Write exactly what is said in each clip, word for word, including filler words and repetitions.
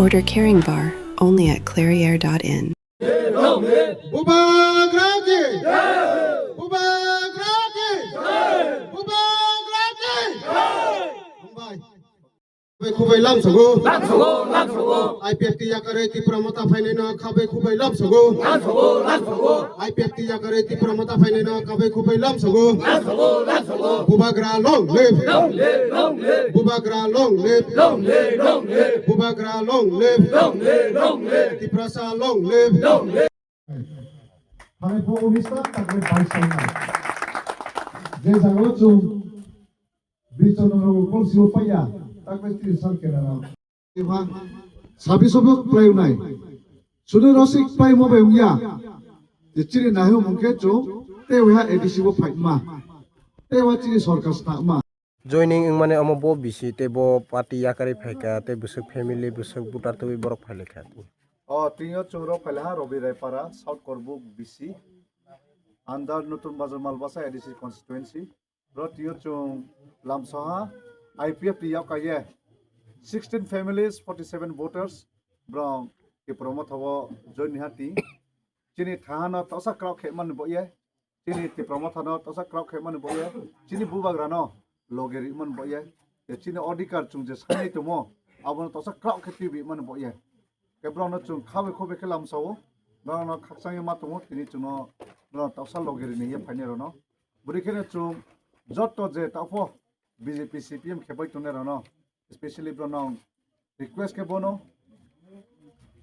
Order Caring Bar, only at clairiere dot in. Bubagra ki! Bubagra ki! Bubagra ki! Hambai. Khabai khubai lamsogo. Lamsogo, lamsogo. I P F T yakarwi Tipra Motha phainaino khabai khubai lamsogo. Lamsogo, lamsogo. I P F T yakarwi Tipra Motha phainaino khabai khubai lamsogo. Lamsogo, lamsogo. Bubagra long live. Long live, long live. Bubagra long live. Long live, long live. Bubagra long live. Long live, long live. Tiprasa long live. Long live. Thangwi bo unis ta, takle bais ta wngnai. Je jagao chwng bichonarok kolsio paiya, takle chini sal kenarok. Eba sabi sobo kwplai wngnai. Sudu rosik pai mo bai wngya. Je chini naihu mungkhe chwng tei weha A D C bo phaima. Tei wa chini sorkar snama. Joining wngmani omo bo bisi tei bo party yakarwi phaikha tei bwswk family bwswk voter twiwi borok phailaikha. O, tini o chwng rok phailaha Robi Raipara, South Korbuk B C, under Nutun Bazar Malbasa A D C constituency. Ro tini o chwng lamsoha I P F T yakkaiye sixteen families, forty seven voters, brong Tipra Motha o join niha ti. Chini thahano tosa kraw khe mani bo ye. Chini Tipra Motha no tosa kraw khe mani bo ye. Chini bubagra no loge ri mani bo ye. Ye chini odhikar chwng je sanai tomo, abono tosa kraw khe twibi mani bo ye. Ke brong no chwng khabai khubai khe lamsao. Brong no khakchangwi ma tongo, tini chwng no brong tosa loge ri ni ye phaini rw no. Bwrwi kheno chwng joto je taophor B J P, C P M khe bai tongnai rw no, specially brong no request khe bono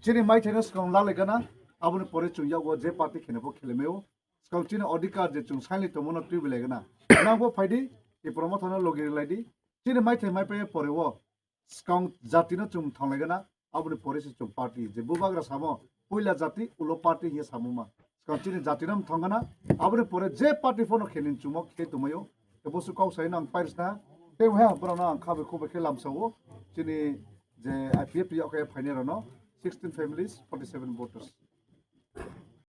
chini maithai no swkang lalai gana, aboni pore chwng yago je party kheno bo khelemeio. Swkang chini odhikar je chwng saini tongmano twibilai gana. Nang bo phaidi, Tipra Motha no logi rilai di. Chini maithai mai pai pore o swkang jati no chwng thanglaigana, aboni pore se chwng party. Je bubagra samo, puila jati, ulo party hiya samo ma. Swkang chini jati no thangana, aboni pore je party phono khenin chwngmo khe tongmaio. Ebo su kok sai nang pairisna, tei wngha borok no ang khabai khubai khe lamsao. Chini je I P F T yakkaiye phaini rw no, sixteen families, forty seven voters.